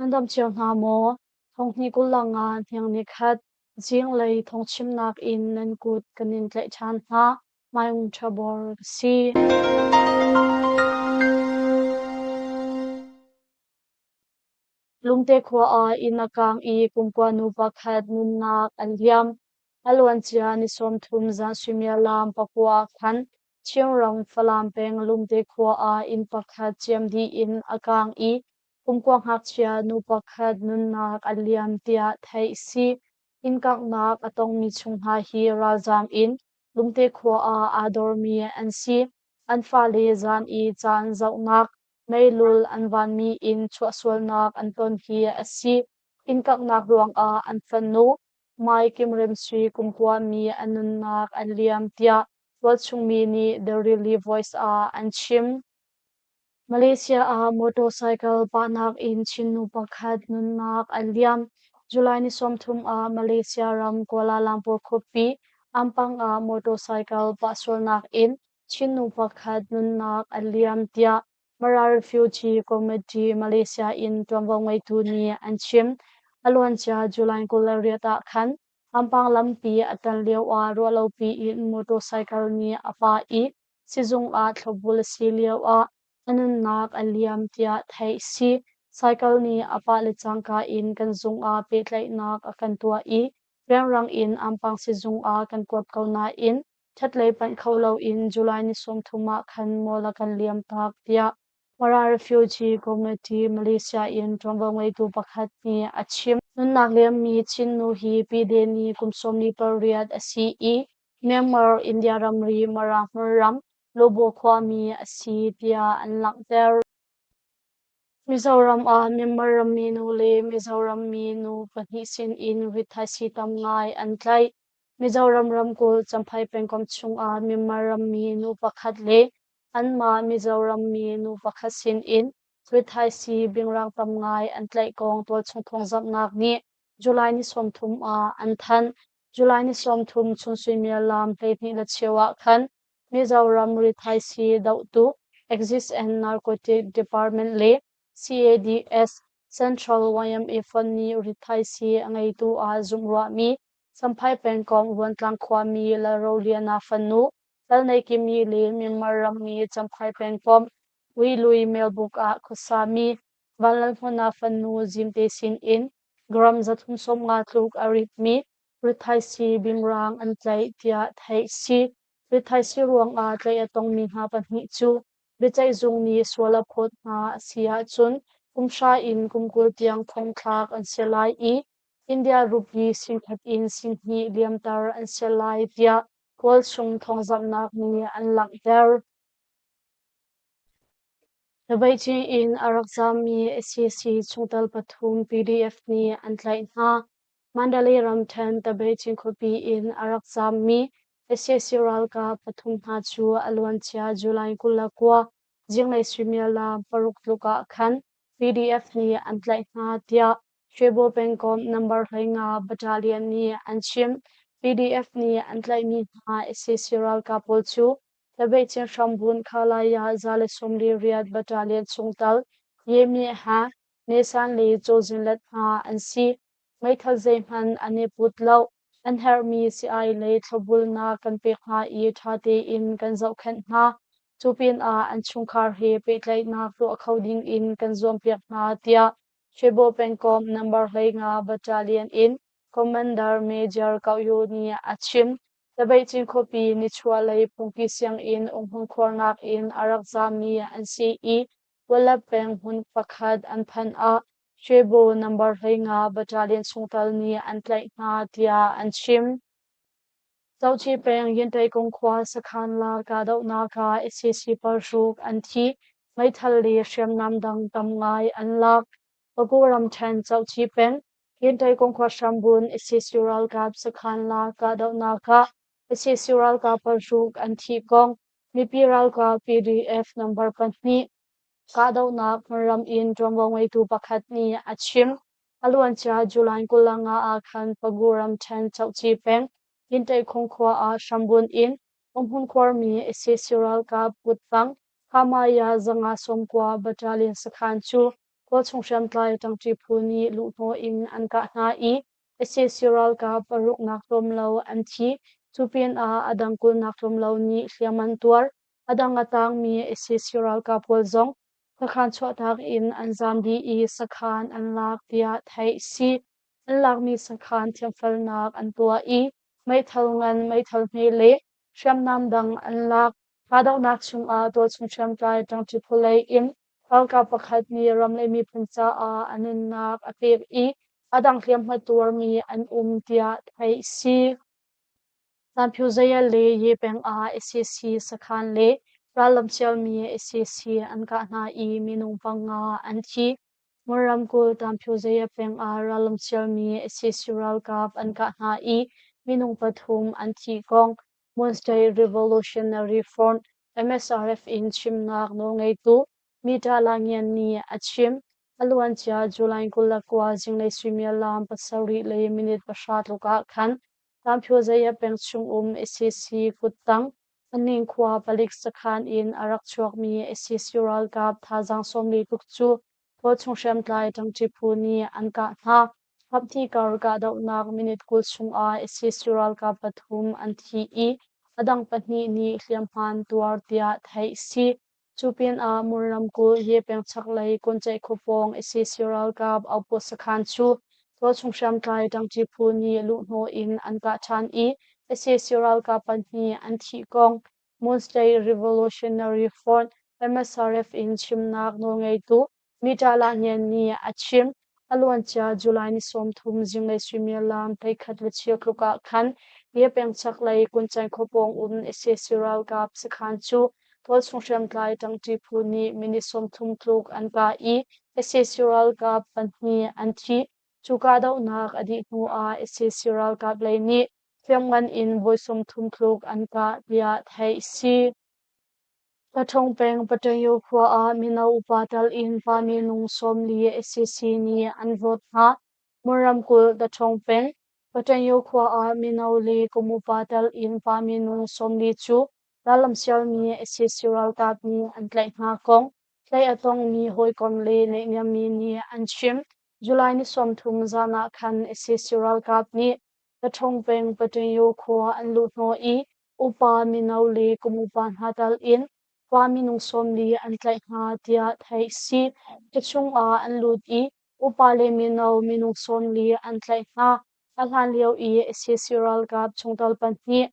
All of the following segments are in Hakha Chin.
Nan dam cio hna maw? Thonghnih 25 hniang nikhat zinglei thawngchimnak in nan kut kan in tlaih ṭhan hna. Maung Ṭhabor ka si. Lungte khua ah inn a kaang i kumkua nu pakhat nunnak an liam. A luancia ni 30 zan suimilam 9 ah khan Chinram Falam peng Lungte khua ah inn pakhat ciam dih in a kaang i kumkua ngakchia nu pakhat nunnak a liam tiah theih a si. Inn kanghnak a tongmi chung hna hi ralzaam in Lungte khua ah aa dormi an si. An fale zan i caan zohnak, meilul an vanmi in chuahsualnak an ton hi a si. Inn kanghnak ruangah an fanu Mai Kim Rem Sui kumkua mi a nunnak a liam tiah tualchungmi nih The Rili Voice ah an chim. Malaysia ah motorcycle pahnak in Chin nu pakhat nunnak a liam. July ni 30 ah Malaysia ram Kuala Lumpur khuapi Ampang ah motorcycle pah sualnak in Chin nu pakhat nunnak a liam tiah Mara Refugee Committee Malaysia in ṭuanvo ngeitu nih an chim. A luancia July 28 ah khan Ampang lampi a tan lioah ruahlopi in motorcycle nih a pah i sizung ah thlopbul a si lioah a nunnak a liam tiah theih a si. Cycle nih a pah le cangka in kan zung ah pehtlaihnak a kan tuah i rianrang in Ampang sizung ah kan kuat ko nain ṭhatlei panh kho loin July ni 30 ah khan mual a kan liamtak tiah Mara Refugee Committee Malaysia in ṭuanvo ngeitu pakhat nih a chim. Nunnak liammi Chin nu hi Pi Deni kum 48 a si i Myanmar India ramri Mara hmunram Lobo khuami a si tiah an langhter. Mizoram ah Myanmar rammi nu le Mizoram mi nu pahnih sinin rithaisii tam ngai an tlaih. Mizoram ramkulh Champhai pengkomh chungah Myanmar rammi nu pakhat le anmah Mizoram mi nu pakhat sinin rithaisii bingrang tam ngai an tlaih kong tualchung thawngzamhnak nih July ni 30 ah an thanh. July ni 30 chun suimilam 12:15 ah khan Mizoram rithaisii dohtu Excise and Narcotic Department le CADS Central YMA Fund nih rithaisii a ngeitu ah zumhruahmi Champhai pengkomh Ruantlang khuami Lalroliana fanu Lalneikimi le Myanmar rammi Champhai pengkomh Uilui Melbuk ah khuasami Vanlalhmuna fanu Zimte sinin gram 350 tluk a ritmi rithaisii bingrang an tlaih tiah theih si. Rithaisii ruangah tlaih a tongmi hna pahnih cu biaceihzung nih sual a phawt hna a si ahcun kum hra in kum 20 tiang thongthlak an si lai i India rupee 10,000 in 20,000 liamter an si lai tiah Kawlchung thawngzamhnak nih an langhter. Tabeicing in a rak zaammi sac chungtel pathum PDF nih an tlaih hna. Mandalay ramṭhen Tabeicing khuapi in a rak zaammi sac ralkap pathum hna cu a luancia July 29 zinglei suimilam 6 tluk ah khan PDF nih an tlaih hna tiah Shwebo pengkomh number 15 battalion nih an chim. PDF nih an tlaihmi hna sac ralkap pawl cu Tabeicing hrambunh Khalaya 148 battalion chungtel Ye Myit Ha, Nesan le Caw Zin Let hna an si. Meithal zeihmanh an i put lo. An herhmi sii-ai le thlopbulnak kan pek hna i ṭha tein kan zohkhenh hna. Cu pinah an chungkhar he pehtlaihnak tuah kho dingin kan zuampiak hna, tiah Shwebo pengkomh number 15 battalion in Commander Major Kau Yu nih a chim. Tabeicin khuapi nichuahlei phungki sianginn umhmun khuarnak in a rak zaami an si i Walap peng hmun pakhat an phanh ah Shwebo number 15 battalion chungtel nih an tlaih hna tiah an chim. Zohchi peng Yintaikung khua sakhan la kahdohnak ah sac parhruk an thi. Meithal le hriamnam dang tam ngai an lak. Paku ramṭhen Zohchi peng Yintaikung khua hrambun sac ralkap sakhan la kahdohnak ah sac ralkap parhruk an thih kong mipi ralkap PDF number 2 kahdohnak hmunram in ṭuanvo ngeitu pakhat nih a chim. A luancia July 25 ah khan Pagu ramṭhen Chohci peng Yintaihkhung khua ah hrambunh in umhmun khuarmi sac ralkap kuttang Hamaya 590 battalion sakhan cu. Kawlchung hriamtlai ṭangṭi phu nih luhhnawh in an kah hna i sac ralkap paruknak tlawm lo an thi. Cu pinah a dang kulnak tlawm lo nih hliam an tuar. A dang a tangmi sac ralkap pawl zong sakhan chuahtak in an zaam dih i sakhan an lak tiah theih si. An lakmi sakhan thiamfelnak an tuah i meithal ngan, meithal hme le hriamnam dang an lak. Kahdohnak chungah tualchung hriamtlai ṭangṭi phu lei in ralkap pakhat nih ram le miphun caah a nunnak a pek i a dang hliamhma tuarmi an um tiah theih si. Tanphyuzaya le Ye peng ah sac sakhan le rallam sialmi sac an kah hna i minung panga an thi. Mon ramkulh Tanphyuzaya peng ah rallam sialmi sac ralkap an kah hna i minung pathum an thih kong Mon State Revolutionary Front MSRF in chimnak nawlngeitu Mita Langian nih a chim. A luancia July 29 zinglei suimilam 7 le minute 10 tluk ah khan Tanphyozaya peng chungum sac kuttang Aning khua palik sakhan in a rak chuakmi sac ralkap thazaang 40 tluk cu tualchung hriamtlai ṭangṭi phu nih an kah hna. Hapti kar kahdohnak minute 20 chungah sac ralkap pathum an thi i a dang pahnih nih hliamhma an tuar tiah theih si. Cu pinah Mon ramkulh Ye peng chaklei Kawnceih khua pawng sac ralkap outpost sakhan cu tualchung hriamtlai ṭangṭi phu nih luhhnawh in an kah ṭhan i sac ralkap pahnih an thih kong Mon State Revolutionary Front MSRF in chimnak nawlngeitu Mita Lahngen nih a chim. A luancia July ni 30 zinglei suimilam 11 le cheu tluk ah khan Ye peng chaklei Kuncain khua pawng um sac ralkap sakhan cu tualchung hriamtlai ṭangṭi phu nih minute 30 tluk an kah i sac ralkap pahnih an thi. Cu kahdohnak a dih hnu ah sac ralkap lei nih hriamngan in voi 30 tluk an kah tiah theih si. Paṭhawng peng Paṭayo khua ah mino upa tal in pa minung 40 sac nih an hlawt hna. Mon ramkulh Taṭhawng peng Paṭayo khua ah mino le kum upa tal in pa minung 40 cu rallam sialmi sac ralkap nih an tlaih hna kong tlaih a tongmi hawikom le naihniammi nih an chim. July ni 30 zan ah khan sac ralkap nih Paṭhawng peng Paṭayo khua an luhhnawh i upa mino le kum upa hna tal in pa minung 40 an tlaih hna tiah theih si. Ka chungah an lut i upa le mino minung 40 an tlaih hna. A hlan lio i sac ralkap chungtel pahnih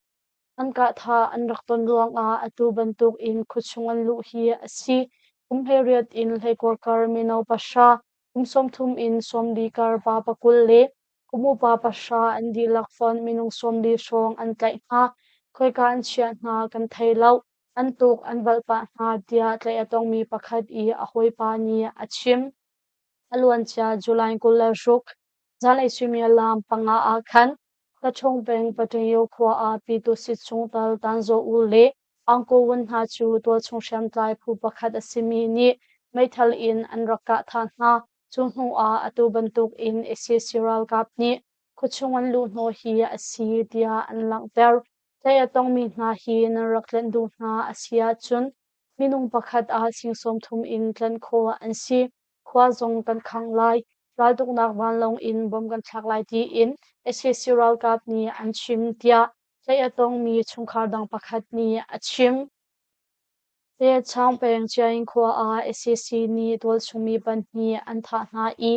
an kahthah an rak ton ruangah atu bantuk in khuachung an luh hi a si. Kum 18 in 19 kar mino pahra, kum 30 in 40 kar pa pakul le kum upa pahra an dihlak fonh minung 40 hrawng an tlaih hna. Khoika an chiah hna kan thei lo. An tuk an valh pah hna tiah tlaih a tongmi pakhat i a hawipa nih a chim. A luancia July 26 zanlei suimilam panga ah khan Tachung peng Paṭayo khua ah Pyitusit chungtel Tanzaw U le Angko Wun hna cu tualchung hriamtlai phu pakhat a simi nih meithal in an rak kah thah hna. Cu hnu ah atu bantuk in sac ralkap nih khuachung an luhhnawh hi a si tiah an langhter. Tlaih a tongmi hna hi nan rak tlenh duh hna a si ahcun minung pakhat ah sing 30 in tlanh khawh an si. Khua zong kan khangh lai. Raltuknak vanlawng in bom kan thlak lai tiin sac ralkap nih an chim tiah tlaih a tongmi chungkhar dang pakhat nih a chim. Chaung peng Chiaing khua ah sac nih tualchungmi pahnih an thah hna i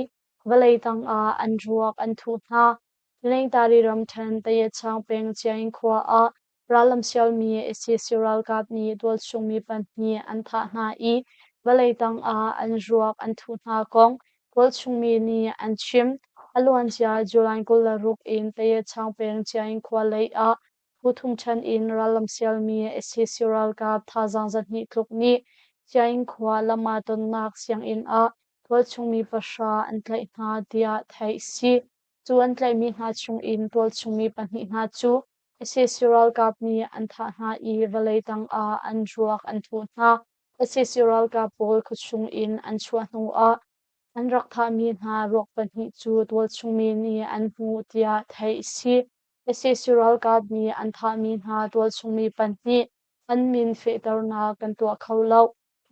vawlei tang ah an ruak an thuh hna. Lengtari ramṭhen Tayechaung peng Chiaing khua ah rallam sialmi sac ralkap nih tualchungmi pahnih an thah hna i vawlei tang ah an ruak an thuh hna kong tualchungmi nih an chim. A luancia July 26 in Tayechaung peng Chiaing khua lei ah Phu thum ṭhen in rallam sialmi sac ralkap thazaang 200 tluk nih Chiaing khua lam aa tonnak sianginn ah tualchungmi pahra an tlaih hna tiah theih a si. Cu an tlaihmi hna chung in tualchungmi pahnih hna cu sac ralkap nih an thah hna i vawlei tang ah an ruak an thuh hna. Sac ralkap pawl khuachung in an chuah hnu ah an rak thahmi hna ruak pahnih cu tualchungmi nih an hmuh tiah theih a si. Sac ralkap nih an thahmi hna tualchungmi pahnih an min fehternak kan tuah kho lo.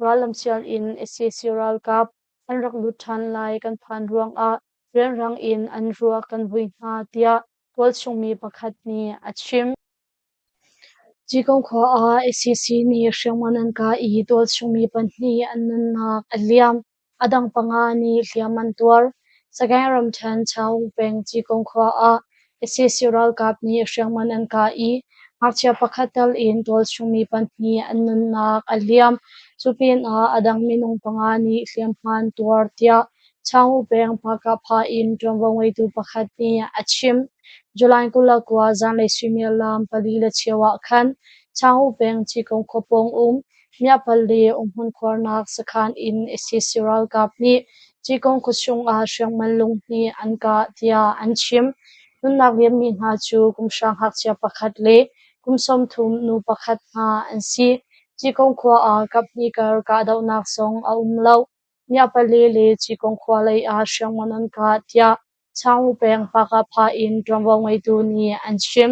Rallamsial in sac ralkap an rak lut ṭhan lai kan phan ruangah rianrang in an ruak kan vui hna tiah tualchung mi pakhat nih a chim. Cikong khua ah sac nih hriamngan an kah i tualchung mi pahnih an nunnak a liam. A dang panga nih hliam an tuar. Sagaing ramṭhen Chaung peng Cikong khua ah sac ralkap nih hriamngan an kah i ngakchia pakhat tal in tualchung mi pahnih an nunnak a liam. Cu pinah a dang minung panga nih hliamhma an tuar tiah Chaung peng Pakahpha in ṭuanvo ngeitu pakhat nih a chim. July 29 zanlei suimilam 4:15 ah khan Chaung peng Cikong khua pawng um Miapal le umhmun khuarnak sakhan in sac ralkap nih Cikong khuachung ah hriamngan lunghnih an kah tiah an chim. Nunnak liammi hna cu kum hra ngakchia pakhat le kum 30 nu pakhat hna an si. Cikong khua ah kaphnih kar kahdohnak zong a um lo. Miapale le Cikong khua lei ah hriamngan an kah tiah Chaung peng Pakahpha in ṭuanvo ngeitu nih an chim.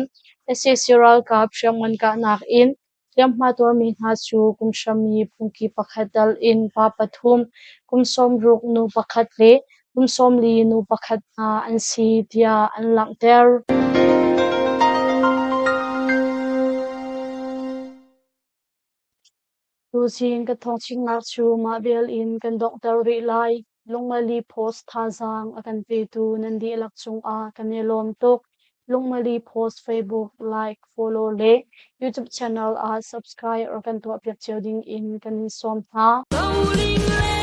Sac ralkap hriamngan kahnak in hliamhma tuarmi hna cu kum hrami phungki pakhat dal in pa pathum, kum 60 nu pakhat le kum 40 nu pakhat hna an si tiah an langhter. Tuzing ka thawngchimnak cu mah vial in kan donghter rih lai. Lungmali Post thazaang a kan petu nan dihlak cungah kan i lawm tuk. Lungmali Post Facebook like, follow le YouTube channel ah subscribe rak kan tuahpiak cio ding in kan in sawm hna.